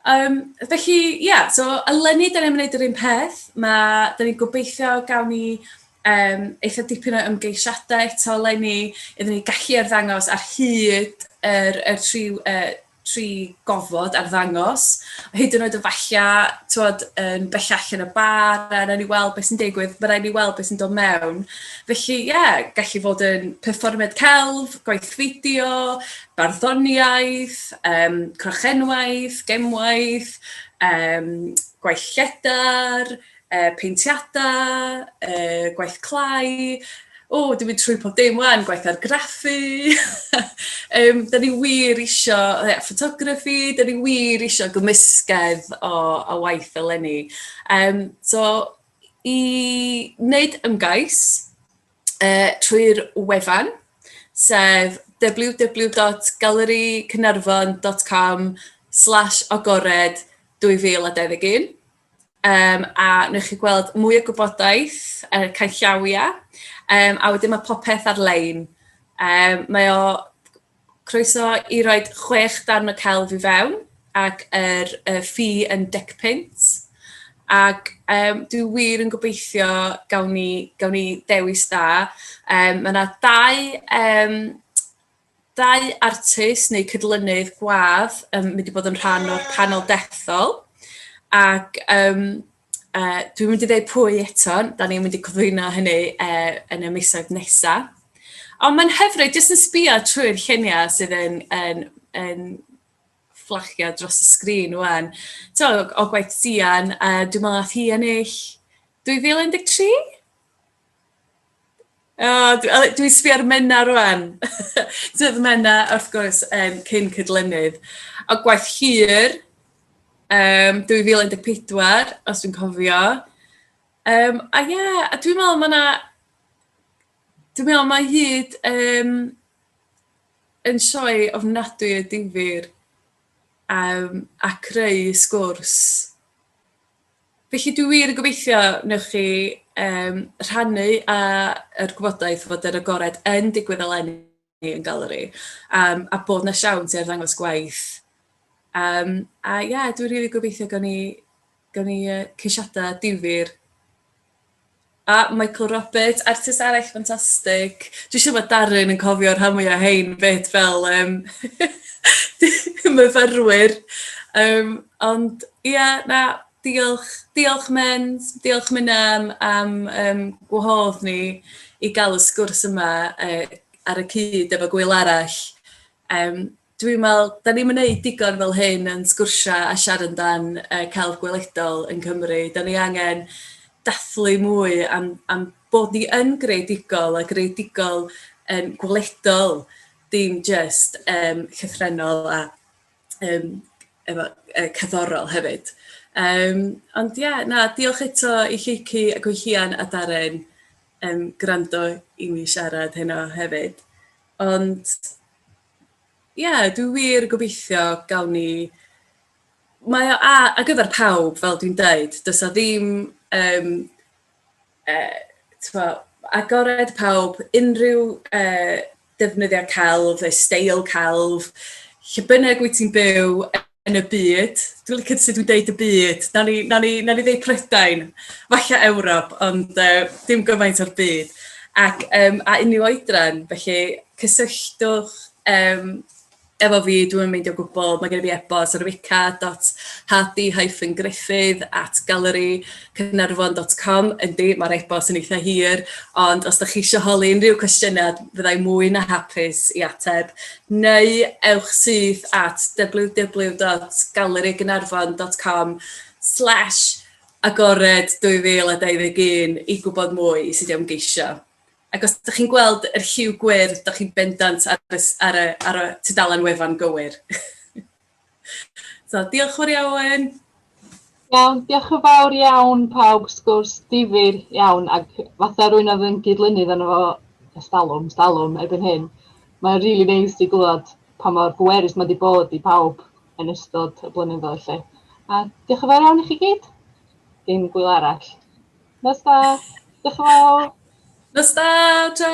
Yym, felly, ie, yeah, so eleni dan ni'n wneud yr un peth. Ma', dan ni'n gobeithio gawn ni um, eitha dipyn o ymgeisiadau eto eleni, iddyn ni gallu arddangos ar hyd yr, yr tri, uh, tri gofod arddangos. Hyd yn oed efalla, t'wod, yn bellach yn y bar, a nawn ni weld beth sy'n digwydd, ma' raid ni weld beth sy'n dod mewn. Felly, ie, yeah, gallu fod yn perfformiad celf, gwaith fideo, barddoniaeth, um, crochenwaith, gemwaith, um, gwaith lledar, uh, peintiadau, uh, gwaith clai, o, dwi'n mynd trwy pob dim wan, gwaith argraffu. um, da ni wir isio yeah, ffotograffi, da ni wir isio gymysgedd o, o waith eleni. Um, so, i wneud ymgais uh, trwy'r wefan, sef www.galericaernarfon.com/agored 2021. A wnewch chi gweld mwy o gwybodaeth, canllawiau, a wedyn mae popeth ar-lein. Mae o croeso i roid 6 darn o celf i fewn ac yr y ffi yn deg punt. Ac dwi wir yn gobeithio gawn ni gawn ni dewis da. Mae 'na dau artist neu cydlynydd gwadd yn mynd i bod yn rhan o'r panel dethol ac dwi'n mynd i ddeud pwy eto, da ni'n mynd i cyflwyno hynny yn y misoedd nesa. Ond mae'n hyfryd jyst yn sbio trwy'r lluniau sydd yn yn yn fflachio dros y sgrin ŵan. T'mo' o gwaith Sian, dwi'n meddwl nath hi ennill 2013? O, dwi'n sbio ar Menna rŵan. Sydd Menna, wrth gwrs, yn cyn cydlynydd. O gwaith hir, 2014, os dwi'n cofio. A ie, a dwi'n meddwl mae 'na... Dwi'n meddwl mae hyd yn sioe ofnadwy o difyr a creu sgwrs. Felly dwi wir yn gobeithio wnewch chi rhannu a yr gwybodaeth fod yr agored yn digwydd eleni yn Galeri a bod 'na siawns i arddangos gwaith. A ie, dwi'n rili gobeithio gawn ni gawn ni ceisiadau difyr. A Michael Roberts, artist arall ffantastig. Dwi'n siŵr bod Darren yn cofio rhan mwyaf o hein 'fyd fel myfyrwyr. Ond ia, na, diolch, diolch Mens, diolch Menna am am gwahodd ni i gael y sgwrs yma ar y cyd efo Gŵyl Arall. Dwi'n meddwl, da ni'm yn wneud digon fel hyn yn sgwrsio a siarad amdan celf gweledol yn Cymru. Da ni angen dathlu mwy am am bod ni yn greadigol a greadigol yn gweledol, dim jyst llythrennol a efo cerddorol hefyd. Ond ie, na, diolch eto i Lleucu a Gwenllian a Darren am gwrando i mi siarad heno hefyd. Ond ie, dwi wir yn gobeithio gawn ni... Mae o ar gyfer pawb, fel dwi'n deud. Does 'na ddim, tibod, agored pawb, unrhyw defnyddiau celf neu steil celf, lle bynnag wyt ti'n byw yn y byd. Dwi'n licio sut dwi'n deud y byd. Wnawn ni wnawn ni wnawn ni ddeud Prydain, falle Ewrop, ond dim gymaint o'r byd. Ac a unrhyw oedran, felly cysylltwch efo fi, dwi'm yn meindio o gwbl. Mae gen i fi e-bost rebecca.hardy-griffith@galericaernarfon.com. Yndi, mae'r e-bost yn eitha hir, ond os dach chi isio holi unrhyw cwestiynau, fydda i mwy na hapus i ateb. Neu ewch syth at www.galerigaernarfon.com/agored 2021 i gwybod mwy i sut i ymgeisio. Ac os dach chi'n gweld yr lliw gwyrdd, dach chi'n bendant ar y s- ar y ar y tudalen wefan gywir. So diolch fawr iawn. Iawn, diolch yn fawr iawn pawb, sgwrs difyr iawn ac fatha rywun oedd yn gydlynydd arno fo ers talwm, stalwm erbyn hyn, mae'n rili neis i glywed pa mor bwerus mae 'di bod i pawb yn ystod y blynyddoedd 'lly. A diolch yn fawr iawn i chi gyd. Dim gwyl arall. Nos da. Diolch yn fawr. Nos da, ta!